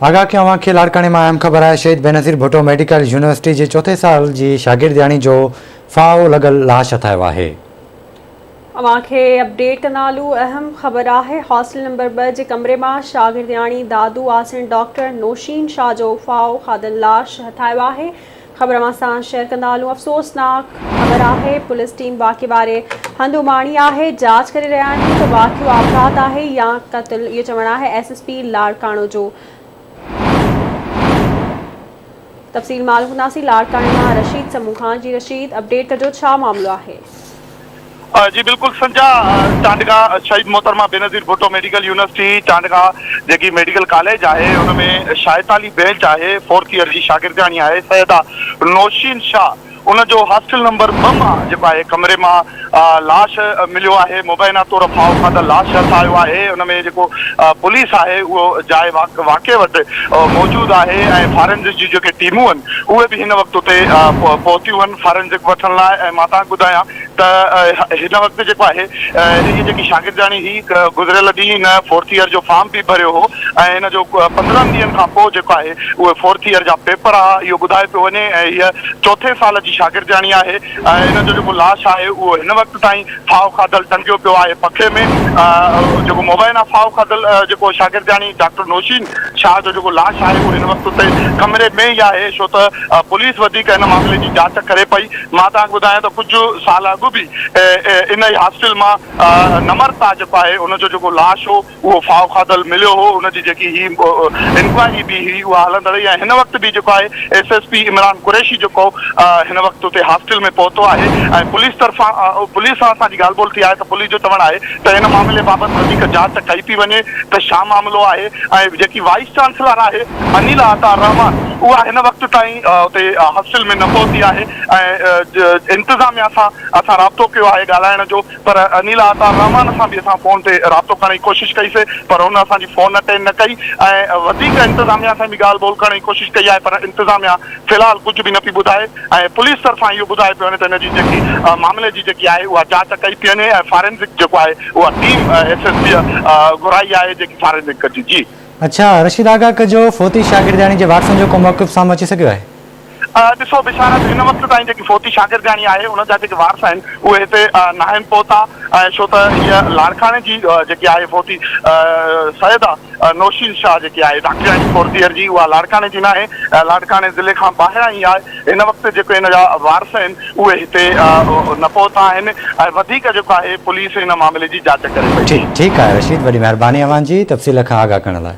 آگاهه ڪيون اوهان کي لاڙڪاڻي مان اهم خبر آهي شهيد بينظير ڀٽو ميڊيڪل يونيورسٽي جي چوٿين سال جي شاگردياڻي جو ڦاهو لڳل لاش هٿ آيو آهي. اوهان کي اپڊيٽ ڪندا هلون اهم خبر آهي هاسٽل نمبر 2 جي ڪمري مان شاگردياڻي دادو آسڻ ڊاڪٽر نوشين شاهه جو ڦاهو کاڌل لاش هٿ آيو آهي خبر اوهان سان شيئر ڪندا هلون افسوسناڪ خبر آهي پوليس ٽيم واقعي واري هنڌ اماڻي آهي جاچ ڪري رهيا آهيون ته واقعو آپگهات آهي يا قتل اهو چوڻ آهي ايس ايس پي لاڙڪاڻو جو تفصيل معلوم ڪنداسين لاڙڪاڻي مان رشيد سمون کان جي رشيد اپڊيٽ ڪجو ڇا معاملو آهي. جي بلڪل سنجا چانڊڪا شهيد محترمه بينظير ڀٽو ميڊيڪل يونيورسٽي چانڊڪا جيڪي ميڊيڪل ڪاليج آهي ان ۾ شائتالي بينچ آهي فورٿ ايئر جي شاگردياڻي آهي سيده نوشين شاهه ان جو هاسٽل نمبر 2 مان جيڪو آهي ڪمري مان لاش مليو آهي مبينا طور ڦاهو کاڌل لاش هٿ آيو آهي ان ۾ جيڪو پوليس آهي اهو جاء واقعي وٽ موجود آهي ۽ فارينزڪ جون جيڪي ٽيمون آهن اهي به هن وقت اتي پهتيون آهن فارينزڪ وٺڻ لاء ۽ مان توهان کي ٻڌايان ته هن وقت جيڪو آهي هيء جيڪي شاگردياڻي هئي گذريل ڏينهن هن فورٿ ايئر جو فارم به ڀريو هو ۽ هن جو 15 ڏينهن کان پوء جيڪو آهي اهي فورٿ ايئر جا پيپر ها اهو ٻڌايو پيو وڃي ۽ هيء چوٿين سال جي شاگردياڻي آهي ۽ هن جو جيڪو لاش آهي اهو هن وقت تائين ڦاهو کاڌل ٽنگيو پيو آهي پکي ۾ جيڪو مبينا ڦاهو کاڌل جيڪو شاگردياڻي ڊاڪٽر نوشين شاهه جو جيڪو لاش آهي اهو هن وقت اتي ڪمري ۾ ئي آهي ڇو ته پوليس وڌيڪ هن معاملي جي جاچ ڪري پئي. مان توهان کي ٻڌايان ته ڪجهه سال اڳ به ان ئي هاسٽل مان نمرتا جيڪو آهي ان جو جيڪو لاش هو اهو ڦاهو کاڌل مليو هو ان جي جيڪي هي انڪوائري به هئي اها هلندڙ هئي ۽ هن وقت به جيڪو آهي S S P Imran Qureshi جيڪو هن وقت اتي هاسٽل ۾ پهتو آهي ۽ پوليس طرفان پوليس سان اسان جي ڳالهه ٻولهه ٿي آهي ته پوليس جو چوڻ آهي ته ان معاملي بابت وڌيڪ جاچ ڪئي پئي وڃي ته ڇا معاملو آهي ۽ جيڪي وائيس چانسلر آهي انيلا عطا الرحمان اها هن وقت تائين اتي هاسٽل ۾ نه پهتي آهي ۽ انتظاميا سان اسان رابطو ڪيو آهي ڳالهائڻ جو پر انيلا عطا الرحمان سان به اسان فون تي رابطو ڪرڻ جي ڪوشش ڪئي سي پر هن اسان جي فون اٽينڊ نه ڪئي ۽ وڌيڪ انتظاميا سان به ڳالهه ٻولهه ڪرڻ جي ڪوشش ڪئي آهي پر انتظاميا في الحال ڪجهه به نه پئي ٻڌائي ۽ پوليس طرفان اهو ٻڌايو پيو وڃي ته هن جي جيڪي معاملي جي جيڪي آهي اها جاچ ڪئي پئي وڃي ۽ فارينزڪ جيڪو آهي اها ٽيم ايس ايس پي گهرائي آهي جيڪي فارينزڪ ڪندي جي. اڇا رشيد آغا ڪجو فوتي شاگردياڻي جي وارثن جو ڪو موقف سامهون اچي سگهيو آهي؟ ڏسو بشارت هن وقت تائين جيڪي فوتي شاگردياڻي آهي ان جا جيڪي وارث آهن اهي هتي ناهن پهتا ۽ ڇو ته هيء لاڙڪاڻي جي جيڪي آهي فوتي سيده نوشين شاهه جيڪي آهي ڊاڪٽرياڻي فورٿ ايئر جي اها لاڙڪاڻي جي ناهي لاڙڪاڻي ضلعي کان ٻاهران ئي آهي هن وقت جيڪي هن جا وارث آهن اهي هتي نه پهتا آهن ۽ وڌيڪ جيڪو آهي پوليس ان معاملي جي جاچ ڪري پئي. ٺيڪ آهي رشيد وڏي مهرباني اوهان جي تفصيل کان آگاهه ڪرڻ لاء.